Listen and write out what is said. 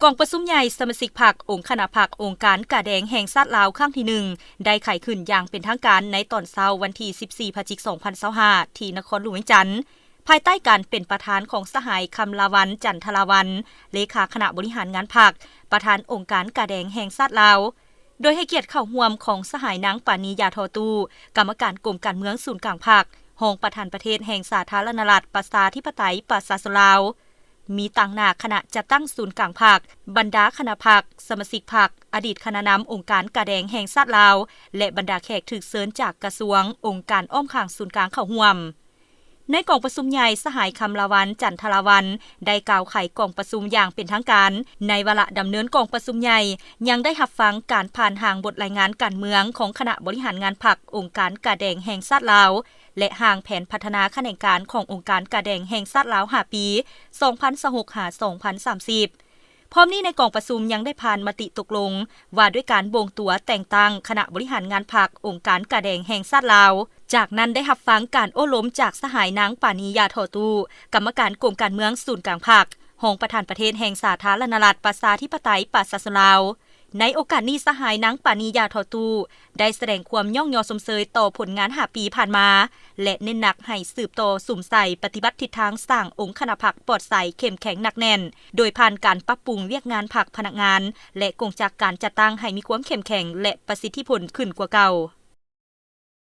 ກອງປະຊຸມໃຫຍ່ສະມາຊິກພັກ ອົງຄະນະພັກ ອົງການກາແດງແຫ່ງຊາດລາວ ຄັ້ງທີໜຶ່ງ ໄດ້ໄຂຂຶ້ນຢ່າງເປັນທາງການໃນຕອນເຊົ້າວັນທີສິບສີ່ ພະຈິກ ສອງພັນຊາວຫ້າ ທີ່ນະຄອນຫຼວງວຽງຈັນ, ພາຍໃຕ້ການເປັນປະທານຂອງສະຫາຍ ຄຳລາວັນ ຈັນທະລາວັນ ເລຂາຄະນະບໍລິຫານງານພັກ, ປະທານອົງການກາແດງແຫ່ງຊາດລາວ, ໂດຍໃຫ້ກຽດເຂົ້າຮ່ວມຂອງສະຫາຍ ນາງ ປານີ ຢາທໍ່ຕູ້ ກຳມະການກົມການເມືອງສູນກາງພັກ, ຮອງປະທານປະເທດແຫ່ງສາທາລະນະລັດ ປະຊາທິປະໄຕ ປະຊາຊົນລາວ, ມີຕາງໜ້າຄະນະຈັດຕັ້ງສູນກາງພັກ, ບັນດາຄະນະພັກ, ສະມາຊິກພັກ, ອະດີດຄະນະນຳອົງການກາແດງແຫ່ງຊາດລາວ ແລະ ບັນດາແຂກຖືກເຊີນຈາກກະຊວງ, ອົງການອ້ອມຂ້າງສູນກາງເຂົ້າຮ່ວມ. ໃນກອງປະຊຸມໃຫຍ່, ສະຫາຍ ຄຳລາວັນ ຈັນທະລາວັນ ໄດ້ກ່າວໄຂກອງປະຊຸມຢ່າງເປັນທາງການ. ໃນວາລະດຳເນີນກອງປະຊຸມໃຫຍ່ ຍັງໄດ້ຮັບຟັງການຜ່ານຮ່າງບົດລາຍງານການເມືອງຂອງຄະນະບໍລິຫານງານພັກອົງການກາແດງແຫ່ງຊາດລາວ ແລະ ຮ່າງແຜນພັດທະນາຂະແໜງການຂອງອົງການກາແດງແຫ່ງຊາດລາວ ຫ້າປີ ສອງພັນຊາວຫົກ ຫາ ສອງພັນສາມສິບ. ພ້ອມນີ້ໃນກອງປະຊຸມຍັງໄດ້ຜ່ານມະຕິຕົກລົງວ່າດ້ວຍການບົ່ງຕົວແຕ່ງຕັ້ງຄະນະບໍລິຫານງານພັກອົງການກາແດງແຫ່ງຊາດລາວ. ຈາກນັ້ນໄດ້ຮັບຟັງການໂອ້ລົມຈາກສະຫາຍ ນາງ ປານີ ຢາທໍ່ຕູ້ ກຳມະການກົມການເມືອງສູນກາງພັກ, ຮອງປະທານປະເທດແຫ່ງສາທາລະນະລັດ ປະຊາທິປະໄຕ ປະຊາຊົນລາວ. ໃນໂອກາດນີ້ ສະຫາຍ ນາງ ປານີ ຢາທໍ່ຕູ້ ໄດ້ສະແດງຄວາມຍ້ອງຍໍຊົມເຊີຍຕໍ່ຜົນງານຫ້າປີຜ່ານມາ ແລະ ເນັ້ນໜັກໃຫ້ສືບຕໍ່ສຸມໃສ່ປະຕິບັດທິດທາງສ້າງອົງຄະນະພັກປອດໃສ, ເຂັ້ມແຂງ, ໜັກແໜ້ນ ໂດຍຜ່ານການປັບປຸງວຽກງານພັກ, ພະນັກງານ ແລະ ກົງຈັກການຈັດຕັ້ງໃຫ້ມີຄວາມເຂັ້ມແຂງ ແລະ ປະສິດທິຜົນຂຶ້ນກວ່າເກົ່າ.